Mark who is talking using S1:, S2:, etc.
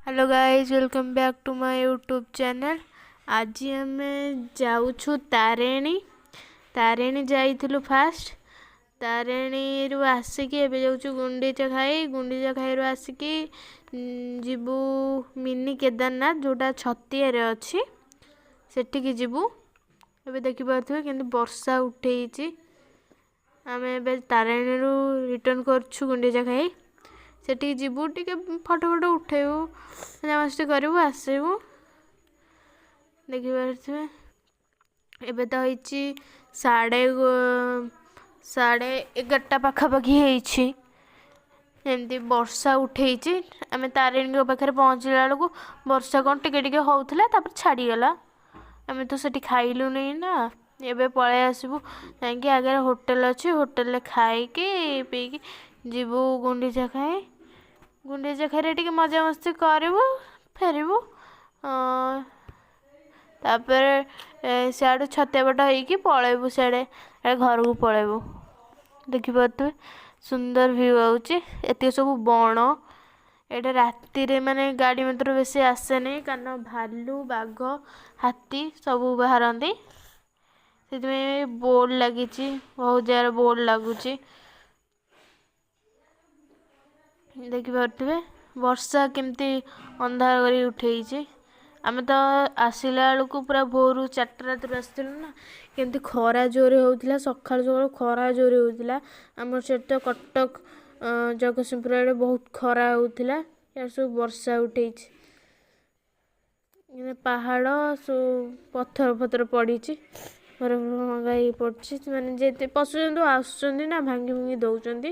S1: Hello guys, welcome back to my YouTube channel. ଆଜି ଆମେ ଯାଉଛୁ ତାରିଣୀ। ତାରିଣୀ ଯାଇଥିଲୁ ଫାଷ୍ଟ, ତାରିଣୀରୁ ଆସିକି ଏବେ ଯାଉଛୁ ଗୁଣ୍ଡିଚା ଘାଇ। ଗୁଣ୍ଡିଚା ଘାଇରୁ ଆସିକି ଯିବୁ ମିନି କେଦାରନାଥ, ଯେଉଁଟା ଛତିଆରେ ଅଛି, ସେଠିକି ଯିବୁ। ଏବେ ଦେଖିପାରୁଥିବେ କିନ୍ତୁ ବର୍ଷା ଉଠେଇଛି। ଆମେ ଏବେ ତାରିଣୀରୁ ରିଟର୍ଣ୍ଣ କରୁଛୁ ଗୁଣ୍ଡିଚା ଘାଇ। ସେଠିକି ଯିବୁ, ଟିକେ ଫଟୋ ଫଟୋ ଉଠେଇବୁ, ମଜାମସ୍ତି କରିବୁ, ଆସିବୁ। ଦେଖିପାରୁଥିବେ, ଏବେ ତ ହେଇଛି 11:30 ପାଖାପାଖି ହେଇଛି। ଏମିତି ବର୍ଷା ଉଠେଇଛି। ଆମେ ତାରିଣୀଙ୍କ ପାଖରେ ପହଞ୍ଚିଲା ବେଳକୁ ବର୍ଷା କ'ଣ ଟିକେ ଟିକେ ହେଉଥିଲା, ତାପରେ ଛାଡ଼ିଗଲା। ଆମେ ତ ସେଠି ଖାଇଲୁନି ନା, ଏବେ ପଳେଇ ଆସିବୁ। ଯାଇକି ଆଗରେ ହୋଟେଲ ଅଛି, ହୋଟେଲରେ ଖାଇକି ପିଇକି ଯିବୁ ଗୁଣ୍ଡିଚା ଘାଇ। ଗୁଣ୍ଡିଚା ଘାଇରେ ଟିକେ ମଜାମସ୍ତି କରିବୁ, ଫେରିବୁ। ତାପରେ ସିଆଡ଼ୁ ଛତିଆବଟ ହେଇକି ପଳେଇବୁ, ସିଆଡ଼େ ଘରକୁ ପଳେଇବୁ। ଦେଖିପାରୁଥିବେ, ସୁନ୍ଦର ଭ୍ୟୁ ଆଉଛି। ଏତିକି ସବୁ ବଣ। ଏଇଟା ରାତିରେ ମାନେ ଗାଡ଼ି ମଟର ବେଶୀ ଆସେନି, କାରଣ ଭାଲୁ, ବାଘ, ହାତୀ ସବୁ ବାହାରନ୍ତି। ସେଥିପାଇଁ ବୋର୍ଡ଼ ଲାଗିଛି, ବହୁତ ଜାଗାରେ ବୋର୍ଡ଼ ଲାଗୁଛି। ଦେଖିପାରୁଥିବେ, ବର୍ଷା କେମିତି ଅନ୍ଧାର କରି ଉଠେଇଛି। ଆମେ ତ ଆସିଲା ବେଳକୁ ପୁରା ଭୋରୁ 4ଟା ରାତିରୁ ଆସିଥିଲୁ ନା, କେମିତି ଖରା ଜୋରେ ହେଉଥିଲା। ସକାଳୁ ସକାଳୁ ଖରା ଜୋରେ ହେଉଥିଲା। ଆମର ସେଠି ତ କଟକ, ଜଗତସିଂହପୁର ଆଡ଼େ ବହୁତ ଖରା ହେଉଥିଲା। ଇଆଡ଼େ ସବୁ ବର୍ଷା ଉଠେଇଛି, ପାହାଡ଼ ସବୁ ପଥର ଫଥର ପଡ଼ିଛି, ଘର ଭଙ୍ଗା ହେଇ ପଡ଼ିଛି। ସେମାନେ ଯେତେ ପଶୁଜନ୍ତୁ ଆସୁଛନ୍ତି ନା, ଭାଙ୍ଗି ଭୁଙ୍ଗି ଦେଉଛନ୍ତି।